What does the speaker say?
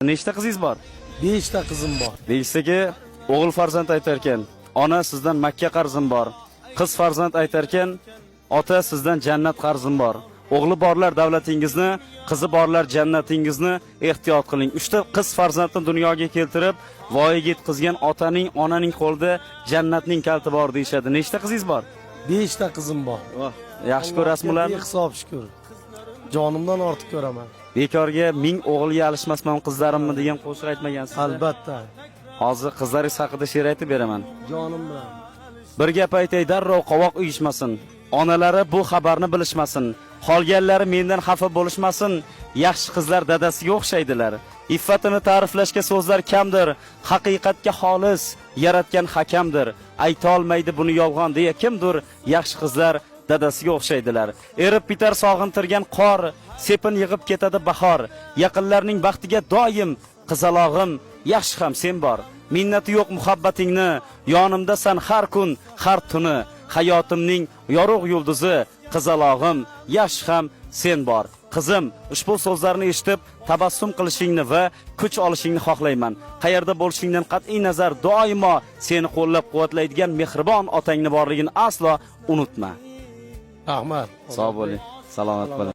Nechta qizingiz bor? Beshta qizim bor. Deyishdiki, o'g'il farzand aytarkan, ona, sizdan Makka qarzim bor. Qiz farzand aytarkan, ota, sizdan jannat qarzim bor. O'g'li borlar davlatingizni, qizi borlar jannatingizni ehtiyot qiling. Uchta qiz farzandni dunyoga keltirib, voyaga yetkazgan otaning, onaning qo'lida jannatning kaliti bor deyishadi. Nechta qizingiz bor? Beshta qizim bor. Yaxshi ko'rasizmi ularni? Behisob shukur. Jonimdan ortiq ko'raman. Bekorga ming o'g'ilga alishmasman qizlarimni degan qo'shiq aytmagansiz. Albatta. Hozir qizlaringiz haqida she'r aytib beraman. Jonim bilan. Bir gap aytay, darrov qovoq uyushmasin. Onalari bu xabarni bilishmasin. Qolganlari mendan xafa bo'lishmasin. Yaxshi qizlar dadasiga o'xshaydilar. Iffatini ta'riflashga so'zlar kamdir. Haqiqatga xolis yaratgan hakamdir. Ayta olmaydi buni yolg'on deya kimdir. Yaxshi qizlar dadasiga o'xshaydilar. Erib bitar sog'intirgan qor, sepin yig'ib ketadi bahor. Yaqinlarning baxtiga doim qizalog'im, yaxshi ham sen bor. Minnati yo'q muhabbatingni, yonimdasan har kun, har tuni. Hayotimning yorug' yulduzi, qizalog'im, yaxshi ham sen bor. Qizim, ushbu so'zlarni eshitib tabassum qilishingni va kuch olishingni xohlayman. Qayerda bo'lishingdan qat'iy nazar doimo seni qo'llab-quvvatlaydigan mehribon otangni borligini aslo unutma. Rahmat. Sog' bo'ling, salomat bo'ling.